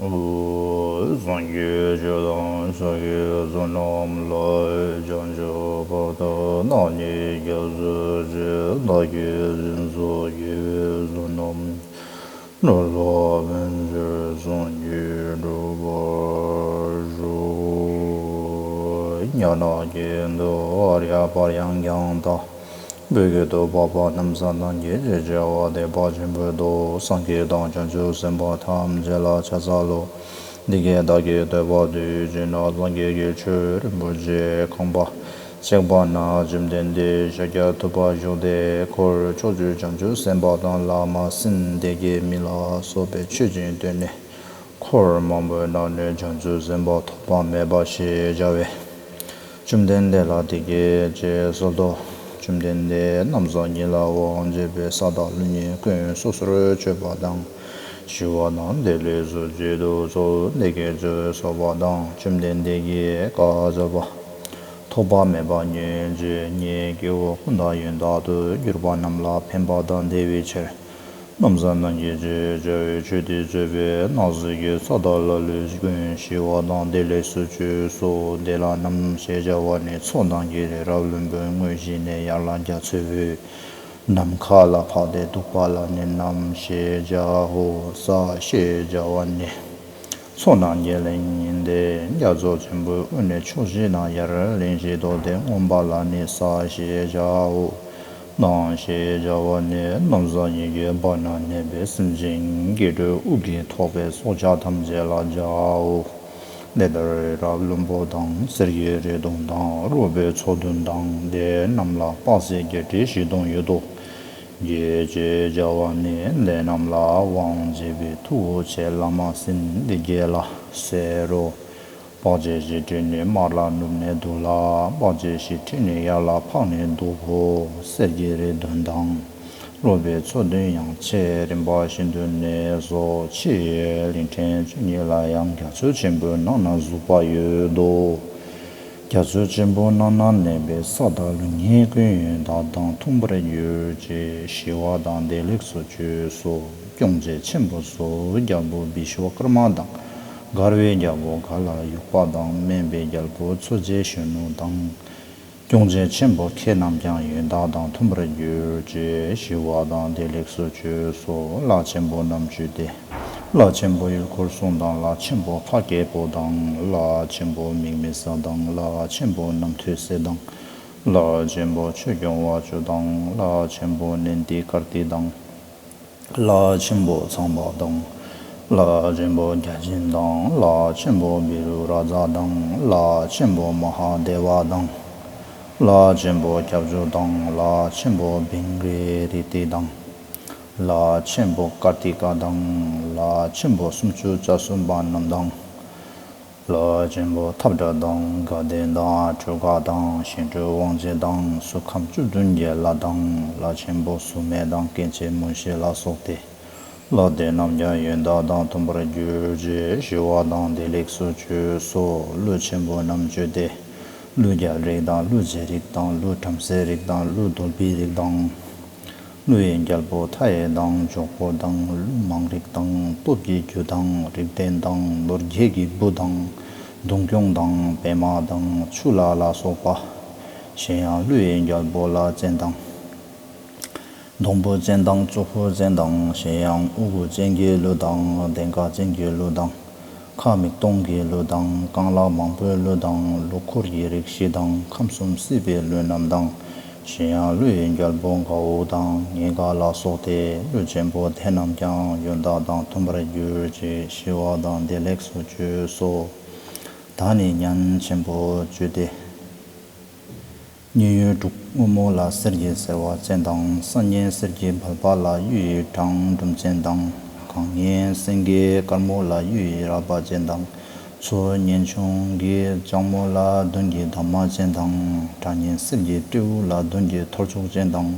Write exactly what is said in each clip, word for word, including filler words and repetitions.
སངས་རྒྱས་ཆོས་དང་ཕྱག་རྒྱའི་བསོད་ནམས་ལ། བྱང་ཆུབ་བར་དུ་སྣང་ནས་སྐྱབས་སུ་མཆི། བདག་གིས་སེམས་སུ་བསྐྱེད་པའི་བསོད་ནམས་འདི་ཡིས་ཀྱང་ཕན་ཕྱིར་སངས་རྒྱས་འགྲུབ་པར་ཤོག། ཉ་ནག་གི་མདོག་ཨཱརྱ་པཱརྱ་ཡང་དག་བོད་སྐད་དུ། འཕགས་པ་རྣམ་གསུམ་ཐམས་ཅད་ཀྱི་བདག་པོ་དང་བྱང་ཆུབ་སེམས་དཔའ་ཐམས་ཅད་ལ་ཕྱག་འཚལ་ལོ། འདི་སྐད་བདག་གིས་ཐོས་པ་དུས་གཅིག་ན། སངས་རྒྱས་ཀྱི་ཆོས་རིན་པོ་ཆེའི་ཁང་པ་གཅིག་པ་ན། བཅོམ་ལྡན་འདས་ཤཱཀྱ་ཐུབ་པ་བཞུགས་ཏེ། འཁོར་ཕྱོགས་བཅུའི་བྱང་ཆུབ་སེམས་དཔའ་དང་། ལྷ་མ་སྲིན་སྡེ་བརྒྱད་མི་ལ་སོགས་པའི་མཆོད་ཅིང་བསྟོད་ནས། འཁོར་མང་པོའི་ནང་ནས་བྱང་ཆུབ་སེམས་དཔའ་ཐོགས་པ་མེད་པ་ཞེས་བྱ་བའི་བཅོམ་ལྡན་འདས་ལ་འདི་སྐད་ཅེས་གསོལ་ཏོ། བཅོམ་ལྡན་འདས་རྣམ་གསུམ་ཉིད་ལ་དབང་བྱེད་པའི་ས་དང་ཀླུ་གཉན་ཀུན་སོ་སོར་མཆོད་པ་དང་། ཞི་བ་དང་བདེ་ལེགས་སུ་མཆོད་དོ་ཚུལ་འདི་སྐད་ཅེས་གསོལ་པ་དང་། བཅོམ་ལྡན་འདས་ཀྱིས་བཀའ་སྩལ་པ། ཐོགས་པ་མེད་པ་ཉིད་ཀྱིས་ངའི་སྐྱེ་བོ་ཀུན་ཏུ་ཡང་དག་ཏུ་གྱུར་པ་རྣམས་ལ་ཕན་པ་དང་བདེ་བའི་ཕྱིར། རྣམ་གསུམ་ཐམས་ཅད་ཀྱི་བྱ་བའི་ཆོས་དེ་མཛད་པས། སྣང་སྲིད་ཀྱི་ས་དང་ཀླུ་ཀུན་ཞི་བ་དང་བདེ་ལེགས་སུ་མཆོད་སོ། དེ་ལ་ནམ་ཞེས་བྱ་བ་ནི་མཚོ་ནང་གི་རི་རབ་ལོན་པོའི་ངོས་བཞི་ནས་ཡར་ལ་རྒྱ་མཚོའི་ནམ་མཁའ་ལ་འཕགས་ཏེ་འདུག་པ་ལ་ནི་ནམ་ཞེས་བྱའོ། ས་ཞེས་བྱ་བ་ནི། མཚོ་རྣམས་ཀྱི་གླིང་ཡིན་ཏེ། རྒྱ་མཚོ་ཆེན་པོའི་དབུས་ནས་ཕྱོགས་བཞི་ན་ཡར་གླིང་བཞི་བཟློག་སྟེ་མངོན་པ་ལ་ནི་ས་ཞེས་བྱའོ། ནམ་ཞེས་བྱ་བ་ནི་རྣམ་གསུམ་ཉིད་ཀྱི་བར་ན་གནས་པའི་སེམས་ཅན་སྐྱེ་འགྲོའི་དབུགས་ཀྱིས་ཐོགས་པའི་སྲོག་ཆགས་ཐམས་ཅད་ལ་བྱའོ། འདི་ལྟར་རི་རབ་ལོན་པོ་དང་། གསེར་གྱི་རི་དུང་དང་། རོལ་པའི་མཚོ་བདུན་དང་། དེ་རྣམས་ལ་དཔག་ཚད་བརྒྱད་ཁྲི་བཞི་སྟོང་ཡོད་དོ། བརྒྱད་ཅེས་བྱ་བ་ནི་དེ་རྣམས་ལ་དབང་བྱེད་པའི་མཐུ་བོ་ཆེ་ལྷ་མ་སྲིན་སྡེ་བརྒྱད་ལ་ཟེར་རོ། དཔག་བྱེད་བཞི་ཁྲི་ནི་དམའ་ལ་ནུབ་ནས་འདུག་ལ། དཔག་བྱེད་བཞི་ཁྲི་ནི་ཡར་ལ་འཕགས་ནས་འདུག་གོ། གསེར་གྱི་རི་བདུན་དང་། རོལ་པའི་མཚོ་བདུན་ཡང་ཆེས་རིམ་པ་བཞིན་དུ་ནི་སོ། ཕྱི་ཡི་གླིང་ཕྲན་བཅུ་གཉིས་ལ་ཡང་རྒྱ་མཚོ་ཆེན་པོའི་ནང་ན་ཟུག་པ་ཡོད་དོ། རྒྱ་མཚོ་ཆེན་པོའི་ནང་ན་གནས་པའི་ས་དང་ཀླུ་གཉན་ཀུན་ཡང་དག་དང་མཐུན་པར་གྱུར་ཅིག། ཞི་བ་དང་བདེ་ལེགས་སུ་མཆོད་སོ། སྐྱོང་བྱེད་ཆེན་པོ་སོགས་རྒྱལ་པོ་བི་ཤྭ་ཀརྨ་དང་། མགར་བའི་རྒྱལ་པོ་ག་ལ་ཡུག་པ་དང་། སྨན་པའི་རྒྱལ་པོ་མཚོ་རྗེ་གཞོན་ནུ་དང་། སྐྱོང་བྱེད་ཆེན་པོ་ཁྱེད་རྣམས་ཀྱང་ཡང་དག་དང་མཐུན་པར་གྱུར་ཅིག། ཞི་བ་དང་བདེ་ལེགས་སུ་མཆོད་སོ། ལྷ་ཆེན་པོ་རྣམས་བརྗོད་དེ། ལྷ་ཆེན་པོ་ཡུལ་འཁོར་སྲུང་དང་། ལྷ་ཆེན་པོ་འཕགས་སྐྱེས་པོ་དང་། ལྷ་ཆེན་པོ་མིག་མི་བཟའ་དང་། ལྷ་ཆེན་པོ་རྣམ་ཐོས་སྲས་དང་། ལྷ་ཆེན་པོ་ཆོས་སྐྱོང་བ་བཅུ་དང་། ལྷ་ཆེན་པོ་ནན་ཏི་ཀར་ཏི་དང་། ལྷ་ཆེན་པོ་ཚངས་པ་དང་། ལྷ་ཆེན་པོ་བརྒྱ་བྱིན་དང་། ལྷ་ཆེན་པོ་བི་རུ་ར་ཛ་དང་། ལྷ་ཆེན་པོ་མ་ཧཱ་དེ་བ་དང་། ལྷ་ཆེན་པོ་སྐྱབས་འཇུག་དང་། ལྷ་ཆེན་པོ་བིང་རི་རི་ཏི་དང་། ལྷ་ཆེན་པོ་ཀར་ཏི་ཀ་དང་། ལྷ་ཆེན་པོ་སུམ་ཅུ་རྩ་གསུམ་པ་རྣམས་དང་། ལྷ་ཆེན་པོ་ཐབས་དྲག་དང་། དགའ་ལྡན་དང་། སྤྲུལ་སྐུ་དང་། ཞིང་བྲན་དབང་བྱེད་དང་། གཟུགས་ཁམས་བཅུ་བདུན་གྱི་ལྷ་དང་། ལྷ་ཆེན་པོ་གཟུགས་མེད་དང་། སྐྱེ་མཆེད་མུན་ཤེས་ལ་སོགས་ཏེ། ལྷ་དེ་རྣམས་ཀྱང་ཡང་དག་དང་མཐུན་པར་གྱུར་ཅིག། ཞི་བ་དང་བདེ་ལེགས་སུ་མཆོད་སོ། ཀླུ་ཆེན་པོ་རྣམས་བརྗོད་དེ། ཀླུ་རྒྱལ་རིགས་དང་། ཀླུ་རྗེ་རིགས་དང་། ཀླུ་བྲམ་ཟེ་རིགས་དང་། ཀླུ་གདོལ་པའི་རིགས་དང་། ཀླུ་ཡི་རྒྱལ་པོ་མཐའ་ཡས་དང་། འཇོག་པོ་དང་། ཀླུ་མང་རིགས་དང་། སྟོབས་ཀྱི་རྒྱུ་དང་། རིགས་ལྡན་དང་། ནོར་རྒྱས་ཀྱི་བུ་དང་། མདུང་སྐྱོང་དང་། པདྨ་དང་། ཆུ་ལྷ་ལ་སོགས་པ། གཞན་ཡང་ཀླུ་ཡི་རྒྱལ་པོ་ལྷ་བཙན་དང་། སྡོང་བུ་ཅན་དང་། གཙུག་ཕུད་ཅན་དང་། གཞན་ཡང་དབུ་དགུ་ཅན་གྱི་ཀླུ་དང་། གདེངས་ཀ་ཅན་གྱི་ཀླུ་དང་། ཁ་མིག་སྟོང་གི་ཀླུ་དང་། རྐང་ལག་མང་པོའི་ཀླུ་དང་། ཀླུ་འཁོར་གྱི་རིགས་བཞི་དང་། ཁམས་གསུམ་སྲིད་པའི་ཀླུ་རྣམས་དང་། གཞན་ཡང་ཀླུ་ཡི་རྒྱལ་པོ་མགའ་འོག་དང་། ཉེ་དགའ་ལ་སོགས་ཏེ། ཀླུ་ཆེན་པོ་དེ་རྣམས་ཀྱང་ཡང་དག་དང་མཐུན་པར་གྱུར་ཅིག། ཞི་བ་དང་བདེ་ལེགས་སུ་མཆོད་སོ། བདག་ནི་ཉན་ཆེན་པོ་བརྗོད་དེ། མཉན་ཡོད་འབྲུག་སྔོན་མོ་ལ་གསེར་གྱི་སེར་བ་ཅན་དང་། སང་ཉིན་གསེར་གྱི་སྦལ་པ་ལ་གཡུ་ཡི་བྲང་འབྲུམ་ཅན་དང་། གང་ཉིན་སེང་གེ་དཀར་མོ་ལ་གཡུ་ཡི་རལ་པ་ཅན་དང་། ཚུལ་ཉིན་ཆུང་གི་ལྕགས་མོ་ལ་བདུན་གྱི་འདབ་མ་ཅན་དང་། གྲང་ཉིན་གསེར་གྱི་སྤྲེའུ་ལ་བདུན་གྱི་ཐོར་ཅོག་ཅན་དང་།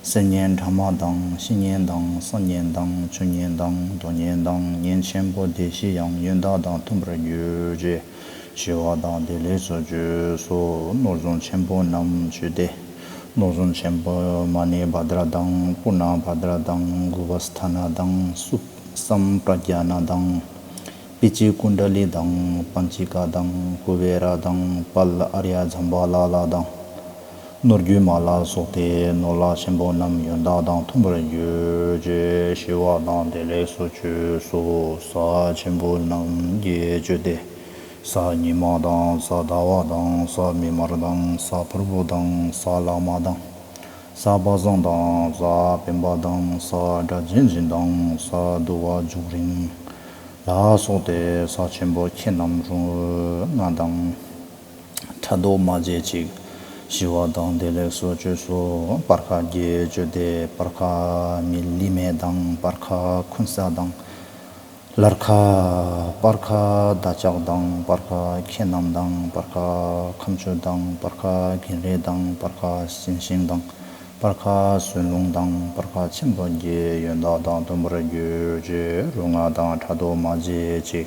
སེར་ཉིན་དྲ་མ་དང་། ཕྱི་ཉིན་དང་། སང་ཉིན་དང་། ཆུ་ཉིན་དང་། དོ་ཉིན་དང་། ཉིན་ཆེན་པོ་དེ་བཞི་ཡང་ཡང་དག་དང་མཐུན་པར་གྱུར་ཅིག། ཞི་བ་དང་བདེ་ལེགས་སུ་མཆོད་སོ། ནོར་གཟུངས་ཆེན་པོ་རྣམས་བརྗོད་དེ། ནོར་གཟུངས་ཆེན་པོ་མ་ཎི་བྷ་དྲ་དང་། པུར་ཎ་བྷ་དྲ་དང་། གུ་བ་སི་ཐ་ན་དང་། སུ་སམ་པྲ་ཛཱ་ན་དང་། པཎ་ཆེན་ཀུན་ཌ་ལི་དང་། པཎ་ཆི་ཀ་དང་། ཀུ་བེ་ར་དང་། དཔལ་ཨཱརྱ་ཛམ་བྷ་ལ་ལ་དང་། ནོར་རྒྱུན་མ་ལ་སོགས་ཏེ་ནོར་ལྷ་ཆེན་པོ་རྣམས་ཡོན་བདག་དང་མཐུན་པར་གྱུར་ཅིག། ཞི་བ་དང་བདེ་ལེགས་སུ་བཅོས་སོ། ས་ཆེན་པོ་རྣམས་ཀྱིས་བཅོས་ཏེ། གཟའ་ཉི་མ་དང་། གཟའ་ཟླ་བ་དང་། གཟའ་མིག་དམར་དང་། གཟའ་ཕུར་བུ་དང་། གཟའ་ལྷག་མ་དང་། གཟའ་པ་སངས་དང་། གཟའ་སྤེན་པ་དང་། གཟའ་སྒྲ་གཅན་འཛིན་དང་། གཟའ་དུ་བ་རྒྱུ་རིང་ལ་སོགས་ཏེ་ས་ཆེན་པོ་ཁྱེད་རྣམས་རུང་ང་དང་ཕྲག་དོག་མ་བྱེད་ཅིག། ཞི་བ་དང་བདེ་ལེགས་སུ་བཅོས་སོ། སྤར་ཁ་བརྒྱད་བཅོས་ཏེ། སྤར་ཁ་མི་ལི་མེ་དང་། སྤར་ཁ་འཁུན་ས་དང་། ལར་ཁ། སྤར་ཁ་བདག་ཅག་དང་། སྤར་ཁ་ཁྱེད་རྣམས་དང་། སྤར་ཁ་ཁམ་ཆུ་དང་། སྤར་ཁ་གིན་རེ་དང་། སྤར་ཁ་ཤིང་ཤིང་དང་། སྤར་ཁ་སུན་ལུང་དང་། སྤར་ཁ་ཆེན་པོ་བརྒྱད་ཡོན་བདག་དང་མཐུན་པར་གྱུར་ཅིག། རུང་ང་དང་ཕྲག་དོག་མ་བྱེད་ཅིག།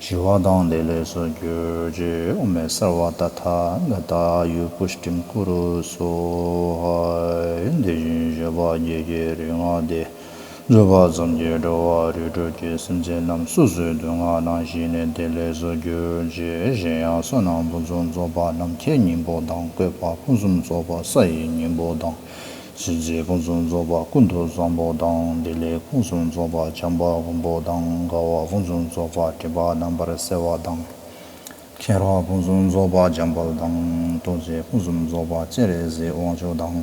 ཞི་བ་དང་བདེ་ལེགས་སུ་གྱུར་ཅིག། ཨོཾ་སརྦ་ཏ་ཐཱ་ག་ཏ་ཡུ་པུཥྚིཾ་ཀུ་རུ་སྭཱ་ཧཱ། དེ་བཞིན་གཤེགས་པ་བརྒྱད་ཀྱི་རིགས་ལྔ་སྟེ། བརྗོད་པ་ཙམ་གྱིས་འགྲོ་བ་རིགས་དྲུག་གི་སེམས་ཅན་རྣམས་སོ་སོའི་སྡུག་བསྔལ་རྣམས་ཞི་ནས་བདེ་ལེགས་སུ་གྱུར་ཅིག། གཞན་ཡང་བསོད་ནམས་ཕུན་སུམ་ཚོགས་པ་རྣམས་ཁྱེད་སྙིང་པོ་དང་། བཀོད་པ་ཕུན་སུམ་ཚོགས་པ་ས་ཡི་སྙིང་པོ་དང་། ཞི་མཛད་ཕུན་སུམ་ཚོགས་པ་ཀུན་ཏུ་བཟང་པོ་དང་། བདེ་ལེགས་ཕུན་སུམ་ཚོགས་པ་བྱམས་པ་མགོན་པོ་དང་། དགའ་བ་ཕུན་སུམ་ཚོགས་པ་སྤྲིན་པ་རྣམ་པར་གསལ་བ་དང་། མཁྱེན་རབ་ཕུན་སུམ་ཚོགས་པ་འཇམ་དཔལ་དང་། ཐུགས་རྗེ་ཕུན་སུམ་ཚོགས་པ་སྤྱན་རས་གཟིགས་དབང་ཕྱུག་དང་།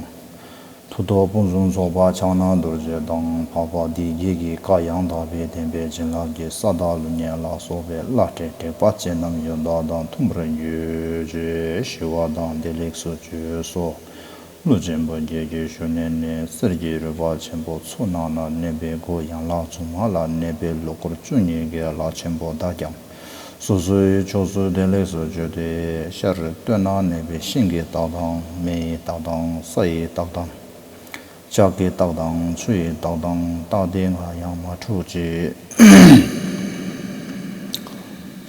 མཐུ་སྟོབས་ཕུན་སུམ་ཚོགས་པ་ཕྱག་ན་རྡོ་རྗེ་དང་། འཕགས་པ་སྡེ་བརྒྱད་ཀྱི་བཀའ་ཡང་དག་པའི་བསྟན་པའི་བྱིན་རླབས་ཀྱིས་ས་བདག་ཀླུ་གཉན་ལ་སོགས་པའི་བླ་བྲེ་དྲེགས་པ་ཅན་རྣམས་ཡོན་བདག་དང་མཐུན་པར་གྱུར་ཅིག། ཞི་བ་དང་བདེ་ལེགས་སུ་བཅོས་སོ། ཀླུ་ཆེན་པོ་བརྒྱད་ཀྱི་བཞུགས་གནས་ནི་གསེར་གྱི་རི་བ་ཆེན་པོ་མཚོ་ནང་ན་གནས་པའི་སྒོ་ཡན་ལག་བཙུན་མ་ལ་གནས་པའི་ལོ་འཁོར་བཅུ་གཉིས་ཀྱི་ལྷ་ཆེན་པོ་དག་ཀྱང་སོ་སོའི་ཕྱོགས་སུ་བདེ་ལེགས་སུ་བཅོས་ཏེ། ཤར་སྟོད་ན་གནས་པའི་ཤིང་གི་སྟག་དང་། མེ་ཡི་སྟག་དང་། ས་ཡི་སྟག་དང་། ལྕགས་ཀྱི་སྟག་དང་། ཆུ་ཡི་སྟག་དང་། སྟག་སྡེ་ལྔ་ཡང་མ་འཁྲུགས་ཅིག།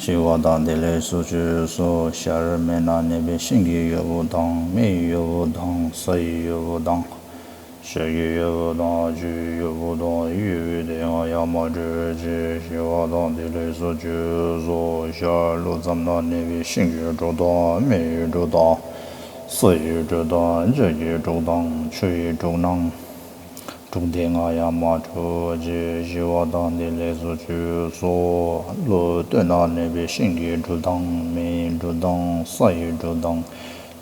ཞི་བ་དང་བདེ་ལེགས་སུ་བཅོས་སོ། ཤར་སྨད་ན་གནས་པའི་ཤིང་གི་ཡོལ་བུ་དང་། མེ་ཡི་ཡོལ་བུ་དང་། ས་ཡི་ཡོལ་བུ་དང་། ཤར་གྱི་ཡོལ་བུ་དང་། ཆུ་ཡི་ཡོལ་བུ་དང་། ཡོལ་བུའི་སྡེ་ལྔ་ཡང་མ་འཁྲུགས་ཅིག། ཞི་བ་དང་བདེ་ལེགས་སུ་བཅོས་སོ། ཤར་ཀླུ་མཚམས་ན་གནས་པའི་ཤིང་གི་གྲུ་དང་། མེ་ཡི་གྲུ་དང་། ས་ཡི་གྲུ་དང་། ལྕགས་ཀྱི་གྲུ་དང་། ཆུ་ཡི་གྲུ་དང་། གྲུ་སྡེ་ལྔ་ཡང་མ་འཁྲུགས་ཅིག། ཞི་བ་དང་བདེ་ལེགས་སུ་བཅོས་སོ། ཀླུ་སྟོད་ན་གནས་པའི་ཤིང་གི་གྲུ་དང་། མེ་ཡི་གྲུ་དང་། ས་ཡི་གྲུ་དང་།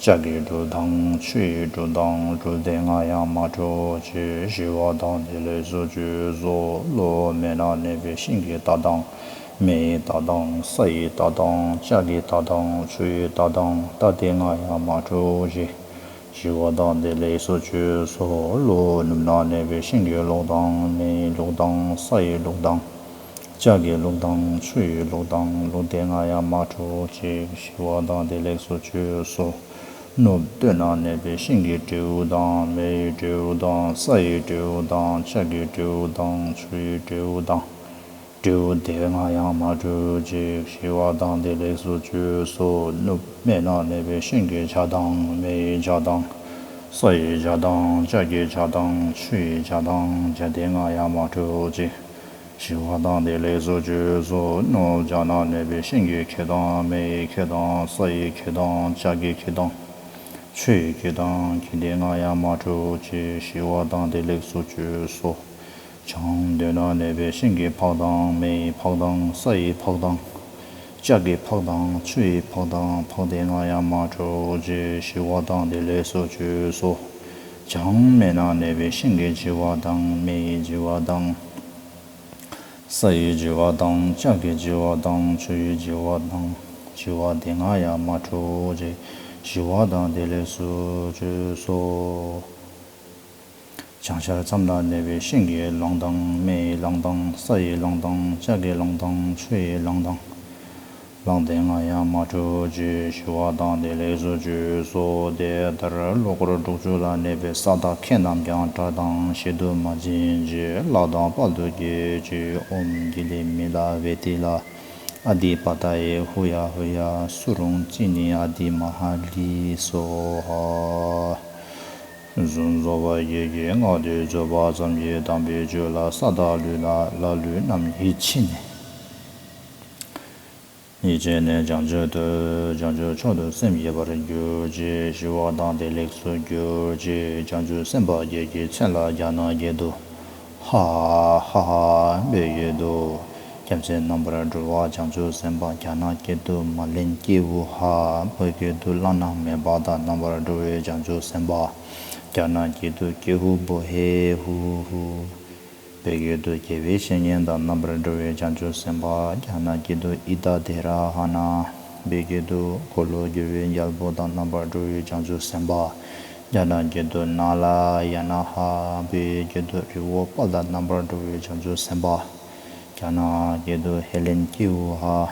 ལྕགས་ཀྱི་གྲུ་དང་། ཆུ་ཡི་གྲུ་དང་། གྲུ་སྡེ་ལྔ་ཡང་མ་འཁྲུགས་ཅིག། ཞི་བ་དང་བདེ་ལེགས་སུ་བཅོས་སོ། ཀླུ་སྨད་ན་གནས་པའི་ཤིང་གི་སྟག་དང་། མེ་ཡི་སྟག་དང་། ས་ཡི་སྟག་དང་། ལྕགས་ཀྱི་སྟག་དང་། ཆུ་ཡི་སྟག་དང་། སྟག་སྡེ་ལྔ་ཡང་མ་འཁྲུགས་ཅིག། ཞི་བ་དང་བདེ་ལེགས་སུ་བཅོས་སོ། ཀླུ་ནུབ་ན་གནས་པའི་ཤིང་གི་ལུག་དང་། མེ་ཡི་ལུག་དང་། ས་ཡི་ལུག་དང་། ལྕགས་ཀྱི་ལུག་དང་། ཆུ་ཡི་ལུག་དང་། ལུག་སྡེ་ལྔ་ཡང་མ་འཁྲུགས་ཅིག། ཞི་བ་དང་བདེ་ལེགས་སུ་བཅོས་སོ། ནུབ་སྟོད་ན་གནས་པའི་ཤིང་གི་སྤྲེའུ་དང་། མེ་ཡི་སྤྲེའུ་དང་། ས་ཡི་སྤྲེའུ་དང་། ལྕགས་ཀྱི་སྤྲེའུ་དང་། ཆུ་ཡི་སྤྲེའུ་དང་། སྤྲེའུ་སྡེ་ལྔ་ཡང་མ་འཁྲུགས་ཅིག། ཞི་བ་དང་བདེ་ལེགས་སུ་བཅོས་སོ། ནུབ་སྨད་ན་གནས་པའི་ཤིང་གི་བྱ་དང་། མེ་ཡི་བྱ་དང་། ས་ཡི་བྱ་དང་། ལྕགས་ཀྱི་བྱ་དང་། ཆུ་ཡི་བྱ་དང་། བྱ་སྡེ་ལྔ་ཡང་མ་འཁྲུགས་ཅིག། ཞི་བ་དང་བདེ་ལེགས་སུ་བཅོས་སོ། ནུབ་བྱང་ན་གནས་པའི་ཤིང་གི་ཁྱི་དང་། མེ་ཡི་ཁྱི་དང་། ས་ཡི་ཁྱི་དང་། ལྕགས་ཀྱི་ཁྱི་དང་། ཆུ་ཡི་ཁྱི་དང་། ཁྱི་སྡེ་ལྔ་ཡང་མ་འཁྲུགས་ཅིག། ཞི་བ་དང་བདེ་ལེགས་སུ་བཅོས་སོ། བྱང་སྟོད་ན་གནས་པའི་ཤིང་གི་ཕག་དང་། མེ་ཡི་ཕག་དང་། ས་ཡི་ཕག་དང་། ལྕགས་ཀྱི་ཕག་དང་། ཆུ་ཡི་ཕག་དང་། ཕག་སྡེ་ལྔ་ཡང་མ་འཁྲུགས་ཅིག། ཞི་བ་དང་བདེ་ལེགས་སུ་བཅོས་སོ། བྱང་སྨད་ན་གནས་པའི་ཤིང་གི་བྱི་བ་དང་། མེ་ཡི་བྱི་བ་དང་། ས་ཡི་བྱི་བ་དང་། ལྕགས་ཀྱི་བྱི་བ་དང་། ཆུ་ཡི་བྱི་བ་དང་། བྱི་བ་སྡེ་ལྔ་ཡང་མ་འཁྲུགས་ཅིག། ཞི་བ་དང་བདེ་ལེགས་སུ་བཅོས་སོ། བྱང་ཤར་མཚམས་ན་གནས་པའི་ཤིང་གི་གླང་དང་། མེ་ཡི་གླང་དང་། ས་ཡི་གླང་དང་། ལྕགས་ཀྱི་གླང་དང་། ཆུ་ཡི་གླང་དང་། གླང་སྡེ་ལྔ་ཡང་མ་འཁྲུགས་ཅིག། ཞི་བ་དང་བདེ་ལེགས་སུ་བཅོས་སོ། དེ་ལྟར་ཀླུ་འཁོར་དྲུག་ཅུ་ལ་གནས་པའི་ས་བདག་ཁྱེད་རྣམས་ཀྱང་དགྲ་དང་ཞལ་དུ་མ་བྱིན་ཅིག། ལྷ་དང་དཔལ་དུ་བསྐྱེད་ཅིག། ཨོཾ་ཀི་ལི་མི་ལ་བེ་ཏི་ལ་ཨ་དྷི་པ་ཏ་ཡེ་ཧུ་ཡ་ཧུ་ཡ་སུ་རུང་ཙི་ནི་ཨ་དྷི་མ་ཧ་ལི་སྭཱ་ཧཱ། གཟུངས་རྫོགས་པ་བརྒྱད་ཀྱིས་བསྔགས་ཏེ་བརྗོད་པ་ཙམ་གྱིས་དམ་པའི་ཆོས་ལ་ས་བདག་ཀླུ་དང་ལྷ་ཀླུ་རྣམས་ཡིད་ཆེས་ནས། ཡིད་ཆེས་ནས་བྱང་ཆུབ་ཏུ། བྱང་ཆུབ་མཆོག་ཏུ་སེམས་བསྐྱེད་པར་གྱུར་ཅིག། ཞི་བ་དང་བདེ་ལེགས་སུ་གྱུར་ཅིག། བྱང་ཆུབ་སེམས་དཔའ་བརྒྱད་ཀྱི་མཚན་ལ་རྒྱ་ནག་གི་མདོ། ཧ་ཧ་ཧ་འབོད་ཀྱི་འདུག། སྐྱབས་ཆེན་རྣམ་པར་གྲོལ་བ་བྱང་ཆུབ་སེམས་དཔའ་རྒྱ་ནག་གི་མདོ་མ་ལན་སྐྱེས་བུ་ཧ་འབོད་ཀྱི་འདུག། བླ་ན་མེད་པ་དང་རྣམ་པར་གྲོལ་བའི་བྱང་ཆུབ་སེམས་དཔའ་རྒྱ་ནག་གི་མདོ་ཀྱེ་ཧུ་བོ་ཧེ་ཧུ་ཧུ། འབོད་ཀྱི་འདུག། དགེ་བའི་བཤེས་གཉེན་དང་རྣམ་པར་གྲོལ་བའི་བྱང་ཆུབ་སེམས་དཔའ་རྒྱ་ནག་གི་མདོ་ཨི་ཏ་དེ་ར་ཧ་ན་འབོད་ཀྱི་འདུག། འཁོར་ལོ་སྒྱུར་བའི་རྒྱལ་པོ་དང་རྣམ་པར་གྲོལ་བའི་བྱང་ཆུབ་སེམས་དཔའ་རྒྱ་ནག་གི་མདོ་ན་ལ་ཡ་ན་ཧ་འབོད་ཀྱི་འདུག། རི་བོ་དཔལ་དང་རྣམ་པར་གྲོལ་བའི་བྱང་ཆུབ་སེམས་དཔའ་རྒྱ་ནག་གི་མདོ་ཧེ་ལེན་ཀྱེ་ཧུ་ཧ།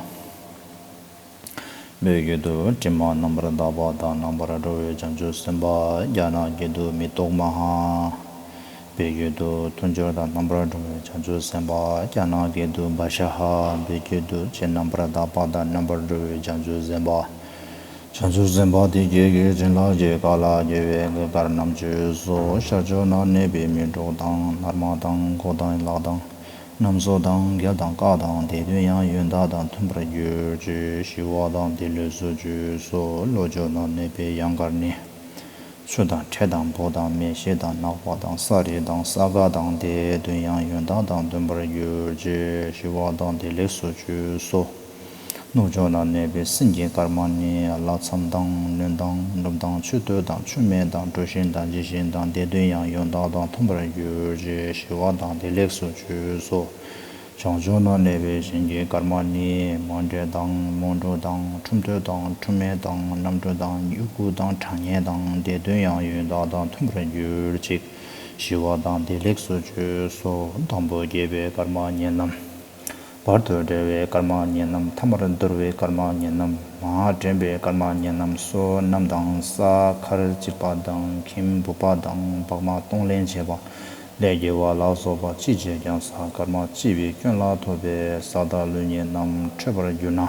འབོད་ཀྱི་འདུག། དྲི་མ་རྣམ་པར་དག་པ་དང་རྣམ་པར་གྲོལ་བའི་བྱང་ཆུབ་སེམས་དཔའ་རྒྱ་ནག་གི་མདོ་མེ་ཏོག་མ་ཧ། འབོད་ཀྱི་འདུག། མཐུན་སྦྱོར་དང་རྣམ་པར་གྲོལ་བའི་བྱང་ཆུབ་སེམས་དཔའ་རྒྱ་ནག་གི་མདོ་བ་ཤ་ཧ། འབོད་ཀྱི་འདུག། ཆོས་རྣམ་པར་དག་པ་དང་རྣམ་པར་གྲོལ་བའི་བྱང་ཆུབ་སེམས་དཔའ། བྱང་ཆུབ་སེམས་དཔའ་དེ་སྐད་ཀྱིས་བྱིན་རླབས་ཀྱི་མཁའ་ལ་རྒྱལ་བའི་གོས་དཀར་བསྣམས་བྱོས་སོ། ཤར་ཕྱོགས་ན་གནས་པའི་མི་འཁྲུགས་དང་། ནར་མ་དང་མགོ་དང་ལག་དང་། རྣམ་སོ་དང་མགལ་དང་རྐང་དང་། དེ་དོན་ཡང་ཡོན་བདག་དང་མཐུན་པར་གྱུར་ཅིག། ཞི་བ་དང་བདེ་ལེགས་སུ་བྱོས་སོ། ལྷོ་ཕྱོགས་ན་གནས་པའི་ཡང་དཀར་ནི། ཆུ་དང་ཁྲལ་དང་འབོ་དང་མེ་ཤེལ་དང་ནག་པ་དང་ས་རི་དང་ས་ག་དང་། དེ་དོན་ཡང་ཡོན་བདག་དང་མཐུན་པར་གྱུར་ཅིག། ཞི་བ་དང་བདེ་ལེགས་སུ་བྱོས་སོ། ནུབ་ཕྱོགས་ན་གནས་པའི་སེང་གེ་དཀར་མ་ནི། ལྷ་མཚམས་དང་ནོན་དང་ནུབ་དང་ཆུ་སྟོད་དང་ཆུ་སྨད་དང་གྲུ་བཞི་དང་ཇི་བཞིན་དང་། དེ་དོན་ཡང་ཡོན་བདག་དང་མཐུན་པར་གྱུར་ཅིག། ཞི་བ་དང་བདེ་ལེགས་སུ་བྱོས་སོ། བྱང་ཕྱོགས་ན་གནས་པའི་ཞིང་གི་དཀར་མ་ནི། མོན་གྲོ་དང་མོན་གྲུ་དང་ཁྲུམས་སྟོད་དང་ཁྲུམས་སྨད་དང་གནམ་གྲུ་དང་ཡུ་གུ་དང་གྲང་ངར་དང་། དེ་དོན་ཡང་ཡོན་བདག་དང་མཐུན་པར་གྱུར་ཅིག། ཞི་བ་དང་བདེ་ལེགས་སུ་བྱོས་སོ། དང་པོ་རྒྱས་པའི་སྐར་མ་ཉེར་རྣམས། བར་དུ་བསྒྲལ་བའི་སྐར་མ་ཉེར་རྣམས། ཐ་མར་བསྡུར་བའི་སྐར་མ་ཉེར་རྣམས། མར་འདྲེན་པའི་སྐར་མ་ཉེར་རྣམས་སོ། རྣམས་དང་། ས་ཁར་གཅིག་པ་དང་། ཁྱིམ་བུ་པ་དང་། བག་མ་གཏོང་ལེན་བྱེད་པ། ལས་དགེ་བ་ལ་སོགས་པ་ཅི་བྱས་ཀྱང་། ས་སྐར་མ་གཅིག་པའི་སྐྱོན་ལ་ཐུག་པས་ས་དག་ལུས་ཉེར་རྣམས་འཕྲོད་པར་གྱུར་ན།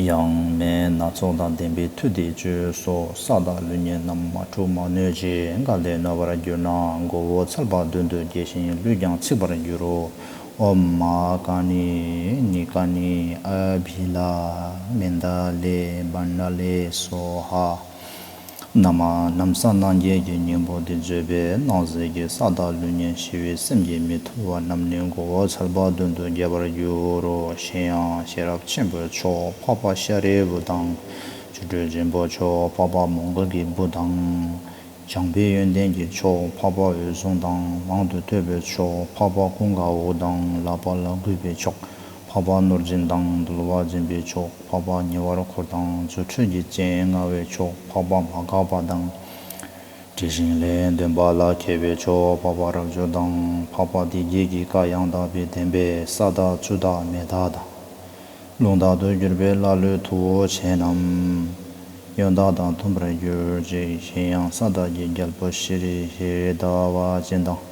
ཡང་མེ་སྣ་ཚོགས་དང་ལྡན་པའི་མཐུ་དེས་བཅོས་སོ། ས་དག་ལུས་ཉེར་རྣམས་མ་འཁྲུགས་མ་གནོད་ཅིང་། གལ་ཏེ་གནོད་པར་གྱུར་ན། མགོ་བོ་ཚལ་པ་བདུན་དུ་གྱེས་ཤིང་ལུས་ཀྱང་ཚིག་པར་འགྱུར་རོ། ཨོཾ་མ་ཀ་ནི་ནི་ཀ་ནི་ཨ་བྷི་ལ་མན་ད་ལེ་བན་ད་ལེ་སྭཱ་ཧཱ། ན་མ་ནམ་ས་སྣང་བརྒྱད་ཀྱི་སྙིང་པོ་འདི་བརྗོད་པས་སྣང་ཟེར་གྱི་ས་དག་ལུས་ཉེར་ཞི་བའི་སེམས་ཀྱིས་མི་ཐུབ་པ་རྣམས་ནི་མགོ་བོ་ཚལ་པ་བདུན་དུ་གྱེས་པར་འགྱུར་རོ། གཞན་ཡང་ཤེས་རབ་ཆེན་པོའི་མཆོག་འཕགས་པ་ཤཱ་རིའི་བུ་དང་། སྒྱུ་འཕྲུལ་ཆེན་པོའི་མཆོག་འཕགས་པ་མོའུ་འགལ་གྱི་བུ་དང་། འཇམ་པའི་ཡོན་ཏན་གྱི་མཆོག་འཕགས་པ་འོད་སྲུང་དང་། མང་དུ་ཐོས་པའི་མཆོག་འཕགས་པ་ཀུན་དགའ་བོ་དང་། ལག་པ་ལ་གུས་པའི་མཆོག་འཕགས་པ་ནོར་སྦྱིན་དང་། དུལ་བ་འཛིན་པའི་མཆོག་འཕགས་པ་ཉེ་བར་འཁོར་དང་། རྫུ་འཕྲུལ་གྱི་སྤྱན་མངའ་བའི་མཆོག་འཕགས་པ་མ་འགགས་པ་དང་། དྲི་ཞིམ་ལས་འདོན་པ་ལ་མཁས་པའི་མཆོག་འཕགས་པ་རབ་འབྱོར་དང་། འཕགས་པ་སྡེ་བརྒྱད་ཀྱི་བཀའ་ཡང་དག་པའི་བདེན་པས་ས་དག་ཆུ་དག་མེ་དག་དང་། རླུང་དག་ཏུ་གྱུར་པའི་ཀླ་ཀློའི་མཐུ་བོ་ཆེ་རྣམས། ཡོན་བདག་དང་མཐུན་པར་གྱུར་ཅིག། གཞན་ཡང་ས་དག་གི་རྒྱལ་པོ་ཤྲཱི་ཧ་རི་དྷ་བ་ཅན་དང་།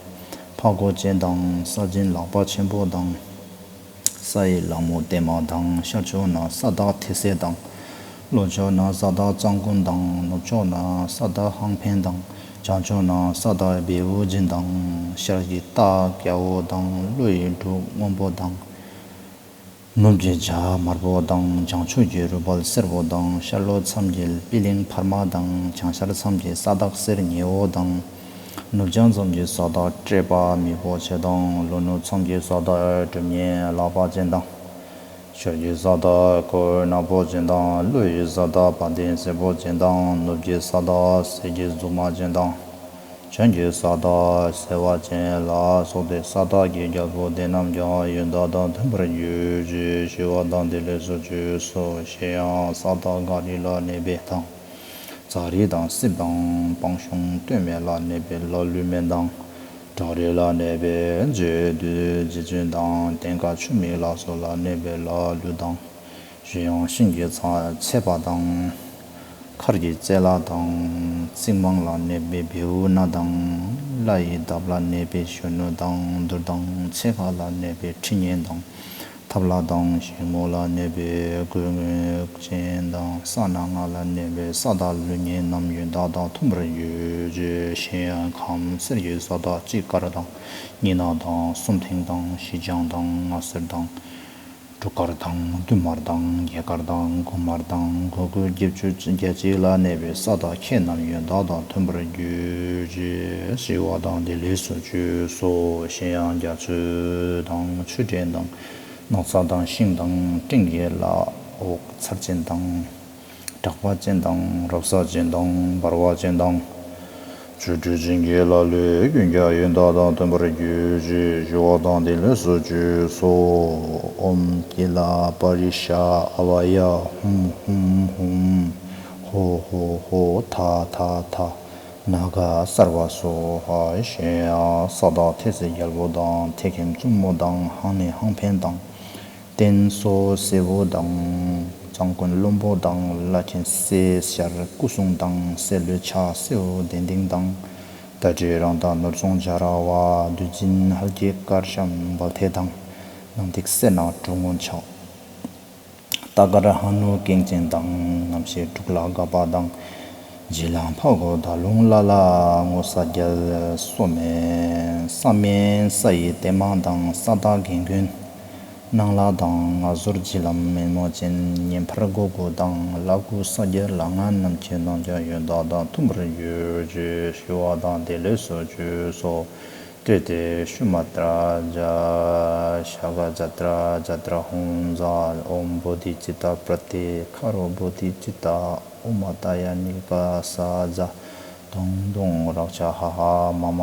ཕག་མགོ་ཅན་དང་། ས་སྦྱིན་ལག་པ་ཆེན་པོ་དང་། ས་ཡི་ལྷ་མོ་བདེ་མ་དང་། ཤར་ཕྱོགས་ན་ས་བདག་ཐེ་སེ་དང་། ལྷོ་ཕྱོགས་ན་ས་བདག་གཙང་ཀུན་དང་། ནུབ་ཕྱོགས་ན་ས་བདག་ཧང་ཕན་དང་། བྱང་ཕྱོགས་ན་ས་བདག་བེའུ་སྦྱིན་དང་། ཤར་གྱི་སྟག་རྒྱལ་པོ་དང་། ལྷོ་ཡི་འབྲུག་སྔོན་པོ་དང་། ནུབ་ཀྱི་བྱ་དམར་པོ་དང་། བྱང་ཕྱོགས་ཀྱི་རུས་སྦལ་སེར་པོ་དང་། ཤར་ལྷོ་མཚམས་ཀྱི་པི་ལིང་འཕར་མ་དང་། བྱང་ཤར་མཚམས་ཀྱི་ས་བདག་གསེར་ཉི་འོད་དང་། ནུབ་བྱང་མཚམས་ཀྱི་ས་བདག་ཀྲེ་པ་མི་པོ་ཆེ་དང་། ལྷོ་ནུབ་མཚམས་ཀྱི་ས་བདག་གྲུབ་བརྙེས་ལག་པ་ཅན་དང་། ཕྱོགས་ཀྱི་ས་བདག་གོས་ནག་པོ་ཅན་དང་། ལྷོ་ཡི་ས་བདག་བ་དན་སེར་པོ་ཅན་དང་། ནུབ་ཀྱི་ས་བདག་གསེར་གྱི་གཟུགས་མ་ཅན་དང་། བྱང་གི་ས་བདག་སེར་བ་ཅན་ལ་སོགས་ཏེ། ས་བདག་གི་རྒྱལ་པོ་དེ་རྣམས་ཀྱང་ཡོན་བདག་དང་མཐུན་པར་གྱུར་ཅིག། ཞི་བ་དང་བདེ་ལེགས་སུ་བྱོས་སོ། གཞན་ཡང་ས་བདག་ག་རི་ལ་གནས་པའི་དང་། ཛ་རི་དང་སྲིབ་དང་སྤང་གཤོང་སྟོད་སྨད་ལ་གནས་པའི་ལྷ་ཀླུ་སྨན་དང་། བྲག་རི་ལ་གནས་པའི་མཛོད་བདུད་རྗེ་བཙུན་དང་། སྟེང་ཁ་ཆུ་མིག་ལ་སོགས་ལ་གནས་པའི་ལྷ་ཀླུ་དང་། གཞན་ཡང་ཤིང་གི་ཚ་ཚད་པ་དང་། མཁར་གྱི་རྩེ་ལ་དང་། རྩིག་རྨང་ལ་གནས་པའི་བེའུ་སྣ་དང་། ལྷ་ཡི་འདབས་ལ་གནས་པའི་གཞོན་ནུ་དང་། དུར་དང་ཚེ་ཁ་ལ་གནས་པའི་ཁྲི་གཉན་དང་། ཐབ་ལ་དང་ཞིང་མོ་ལ་གནས་པའི་གོས་སྔོ་ཅན་དང་། ས་སྣ་ལྔ་ལ་གནས་པའི་ས་བདག་ཀླུ་གཉན་རྣམས་ཡོན་བདག་དང་མཐུན་པར་གྱུར་ཅིག། གཞན་ཡང་ཁམས་གསེར་གྱི་ས་བདག་གཅིག་དཀར་དང་། གཉིས་ནག་དང་། གསུམ་མཐིང་དང་། བཞི་ལྗང་དང་། ལྔ་སེར་དང་། འབྲུ་དཀར་དང་བདུན་དམར་དང་བརྒྱད་དཀར་དང་དགུ་དམར་དང་དགུ་དགུ་བརྒྱད་ཅུ་བརྒྱད་ཅུ་ལ་གནས་པའི་ས་བདག་ཁྱེད་རྣམས་ཡོན་བདག་དང་མཐུན་པར་གྱུར་ཅིག། ཞི་བ་དང་བདེ་ལེགས་སུ་བྱོས་སོ། གཞན་ཡང་རྒྱ་མཚོ་དང་ཆུ་ཕྲན་དང་ནགས་ཚལ་དང་ཤིང་དང་སྤྲིན་གྱི་རླབས་འོད་མཚར་ཅན་དང་། གྲགས་པ་ཅན་དང་རབ་གསལ་ཅན་དང་འབར་བ་ཅན་དང་། ཆོ་འཕྲུལ་ཅན་གྱི་ལ་ལུས་ཀུན་ཀྱང་ཡོན་བདག་དང་མཐུན་པར་གྱུར་ཅིག། ཞི་བ་དང་བདེ་ལེགས་སུ་བྱོས་སོ། ཨོཾ་ཀི་ལ་པ་རི་ཤ་ཨ་བ་ཡ་ཧུམ་ཧུམ་ཧུམ། ཧོ་ཧོ་ཧོ་ཐ་ཐ་ཐ། ན་ག་སརྦ་སྭཱ་ཧཱ། གཞན་ཡང་ས་བདག་ཐེ་ཚེ་རྒྱལ་པོ་དང་ཐེག་མཁན་བཙུན་མོ་དང་ཧང་ནི་ཧང་ཕན་དང་། བསྟན་སྲུང་སེར་པོ་དང་། ཚོགས་ཀུན་བློན་པོ་དང་། བླ་ཆེན་སྲས་ཞར་སྐུ་གསུང་དང་། སྲས་ལུས་ཕྱག་སེར་པོ་གདན་སྟེང་དང་། ཟླ་སྒྲིལ་རང་དང་ནོར་སྲུང་བྱ་ར་བ། བདུད་འཛིན་ཧལ་གྱི་དཀར་ཤམ་བལ་ཐེ་དང་། ནང་ཏིག་སེར་ནག་གྲུ་སྔོན་ཆགས། རྟ་དཀར་ཧ་ནུ་ཀེང་ཅན་དང་། རྣམ་ཤེས་འབྲུག་ལ་དགའ་བ་དང་། བྱི་ལ་ཕག་གོ་ད་ལུང་ལ་ལ། སྔོ་ས་རྒྱལ་སོ་མེ། ས་མེ་ས་ཡི་ཏེ་མ་དང་། ས་བདག་རྒན་རྒོན་སྣང་ལ་དང་། ང་ཟོར་བྱི་ལམ་མེ་མོ་ཅན། ཉན་ཕར་གོ་གོ་དང་། ལ་ཀུ་ས་རྒྱལ་ལ་ང་རྣམས་ཀྱི་རྣམས་ཀྱང་ཡོན་བདག་དང་མཐུན་པར་གྱུར་ཅིག། ཞི་བ་དང་བདེ་ལེགས་སུ་བྱོས་སོ། ཏེ་ཏེ་ཤུ་མ་ཏྲ་ཛ། ཤ་ག་ཛ་ཏྲ་ཛ་ཏྲ་ཧཱུྃ་ཛ། ཨོཾ་བོ་དྷི་ཙིཏྟ་པྲ་ཏི་ཁ་རོ་བོ་དྷི་ཙིཏྟ། ཨོ་མ་ཏཱ་ཡ་ནི་ཀ་ས་ཛ། དུང་དུང་རཀྵ་ཧ་ཧ་མ་མ།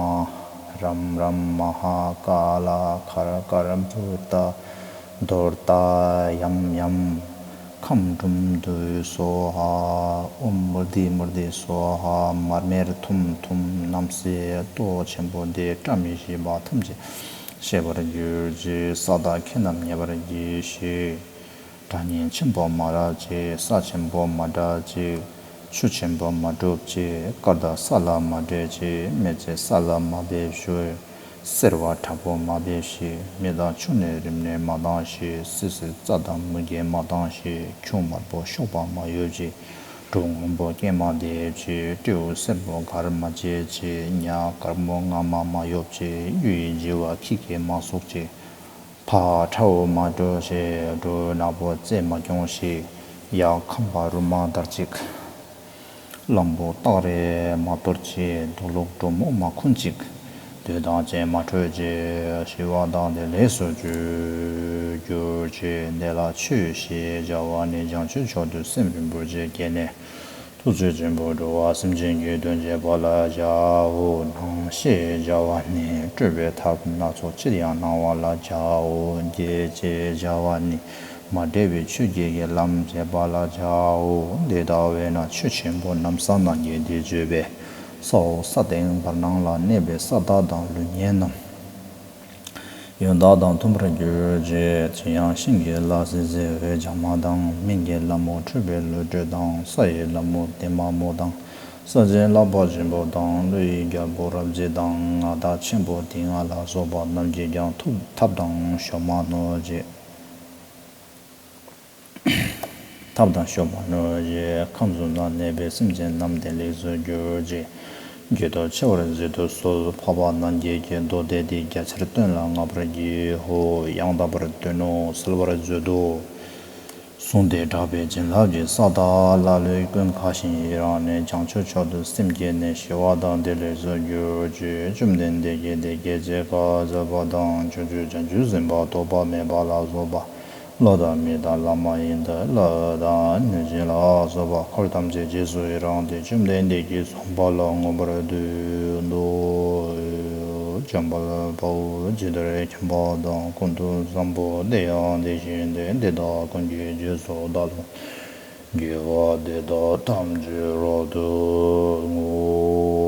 རཾ་རཾ་མ་ཧཱ་ཀ་ལ། ཁར་ཁར་བྷཱུ་ཏ། དོར་ཏ་ཡམ་ཡམ། ཁམས་གྲུམ་དུ་སྭཱ་ཧཱ། ཨོཾ་མུརྡི་མུརྡི་སྭཱ་ཧཱ། མར་མེར་ཐུམ་ཐུམ། རྣམ་སྲས་ཏོག་ཆེན་པོ་འདི། བཀྲ་མི་ཤིས་པ་ཐམས་ཅད་ཞི་བར་གྱུར་ཅིག། ས་བདག་ཁྱེད་རྣམས་ཉེ་བར་གྱིས་ཤིག། དགྲ་གཉེན་ཆེན་པོ་མ་རབས་ཅིག། ས་ཆེན་པོ་མ་བྲལ་ཅིག། ཆུ་ཆེན་པོ་མ་དཀྲུགས་ཅིག། སྐར་མདའ་ས་ལ་མ་འདྲེས་ཅིག། མེ་ལྕེ་ས་ལ་མ་འབེབས་ཤིག། སེར་བ་དྲག་པོ་མ་འབེབས་ཤིག། མེ་དང་ཆུ་ནི་རིམས་ནད་མ་བཏང་ཞིག། སིལ་སིལ་རྩྭ་དང་མུ་གེ་མ་བཏང་ཞིག། ཁྱུང་དམར་པོ་གཤོག་པ་མ་གཡོབ་ཅིག། འབྲུ་སྔོན་པོ་སྐྱེས་མ་འདེབས་ཅིག། སྤྲེའུ་སེར་པོ་གར་མ་བྱེད་ཅིག། ཉ་དཀར་མོ་རྔ་མ་མ་གཡོབ་ཅིག། གཡུ་ཡི་བྱི་བ་ཁྱི་སྐད་མ་གསོག་ཅིག། ཕག་ཁྲ་བོ་མ་དཀྲོགས་ཤིག། འབྲུ་ནག་པོ་རྩེ་མ་སྐྱོང་ཞིག། གཡག་ཁམ་པ་རུ་མ་བདར་ཅིག། གླང་པོ་སྟག་རེ་མ་གཏོར་ཅིག། དུག་ལོག་གྲོ་མོ་མ་འཁོན་ཅིག། འདོད་དང་ཅན་མ་ཁྲོས་ཅིག། ཞི་བ་དང་བདེ་ལེགས་སུ་གྱུར་གྱུར་ཅིག། དེ་ལ་ཆོས་ཞེས་བྱ་བ་ནི། བྱང་ཆུབ་མཆོག་ཏུ་སེམས་རིན་པོ་ཆེ་བསྐྱེད་ནས། ཐུགས་རྗེ་ཆེན་པོས་འགྲོ་བ་སེམས་ཅན་གྱི་དོན་བྱེད་པ་ལ་བྱའོ། སྣང་ཞེས་བྱ་བ་ནི། སྤྲུལ་པའི་ཐབས་སྣ་ཚོགས་ཅིར་ཡང་སྣང་བ་ལ་བྱའོ། བསྐྱེད་ཅེས་བྱ་བ་ནི། མ་འདྲེས་པའི་ཆོས་བརྒྱད་ཀྱི་ལམ་བྱེད་པ་ལ་བྱའོ། དེ་ལྟ་བས་ན་ཆོས་ཆེན་པོ་ནམ་བསམ་ན་ཉིད་དེ་བརྗོད་པས། ས་འོག་ས་སྟེང་བར་སྣང་ལ་གནས་པའི་ས་བདག་དང་ལུས་ངན་རྣམས། ཡོན་བདག་དང་མཐུན་པར་གྱུར་ཅིག། དེ་ཡང་ཤིང་གི་ལྷ་སྲིན་སྲེ་འོད་འཇམ་མ་དང་། སྨན་གྱི་ལྷ་མོ་ཁྲོས་པའི་བློ་གྲོས་དང་། ས་ཡི་ལྷ་མོ་ཏེ་མ་མོ་དང་། ས་ཆེན་ལྷ་པ་ཆེན་པོ་དང་། ཀླུ་ཡི་རྒྱལ་པོ་རབ་མཛེས་དང་། མངའ་བདག་ཆེན་པོ་དེ་ལྔ་ལ་སོགས་པ་རྣམས་ཀྱིས་ཀྱང་ཐུབ་ཐབས་དང་ཤོ་མ་ནོ་ཅེས། ཐབས་དང་ཤོ་མ་ནོ་ཅེས། ཁམས་གསུམ་ན་གནས་པའི་སེམས་ཅན་རྣམས་བདེ་ལེགས་སུ་གྱུར་ཅིག། དགྱེས་ཏོག་ཆེ་བར་མཛད་དུ་གསོལ། འཕགས་པ་རྣམས་ཀྱིས་ཀྱང་མདོ་སྡེ་འདི་རྒྱ་ཆེར་སྟོན་ལ་བསྔགས་པར་བགྱིའོ། ཡང་དག་པར་སྟོན་ནོ། གསལ་བར་མཛོད་དོ། གསུངས་ཏེ་གྲགས་པའི་བྱིན་རླབས་ཀྱིས་ས་བདག་ལ་ལུས་ཀུན་དགའ་ཞིང་ཡི་རངས་ནས། བྱང་ཆུབ་མཆོག་ཏུ་སེམས་བསྐྱེད་ནས། ཞི་བ་དང་བདེ་ལེགས་སུ་གྱུར་ཅིག། བཅོམ་ལྡན་འདས་ཀྱིས་དེ་སྐད་ཅེས་བཀའ་སྩལ་པ་དང་། ཕྱོགས་བཅུའི་བྱང་ཆུབ་སེམས་དཔའ་རྟོག་པ་མེད་པ་ལ་སོགས་པ། ལྷ་དང་མི་དང་ལྷ་མ་ཡིན་དང་། ཀླུ་དང་གནོད་སྦྱིན་ལ་སོགས་པ་འཁོར་ཐམས་ཅད་རྗེས་སུ་ཡི་རངས་ཏེ། བཅོམ་ལྡན་འདས་ཀྱིས་གསུངས་པ་ལ་མངོན་པར་བསྟོད་དོ། འཇམ་དཔལ་དཔའ་བོས་ཇི་ལྟར་མཁྱེན་པ་དང་། ཀུན་ཏུ་བཟང་པོ་དེ་ཡང་དེ་བཞིན་ཏེ། འདི་དག་ཀུན་གྱི་རྗེས་སུ་བདག་སློབ་དགེ་བ་འདི་དག་ཐམས་ཅད་རབ་ཏུ་བསྔོ།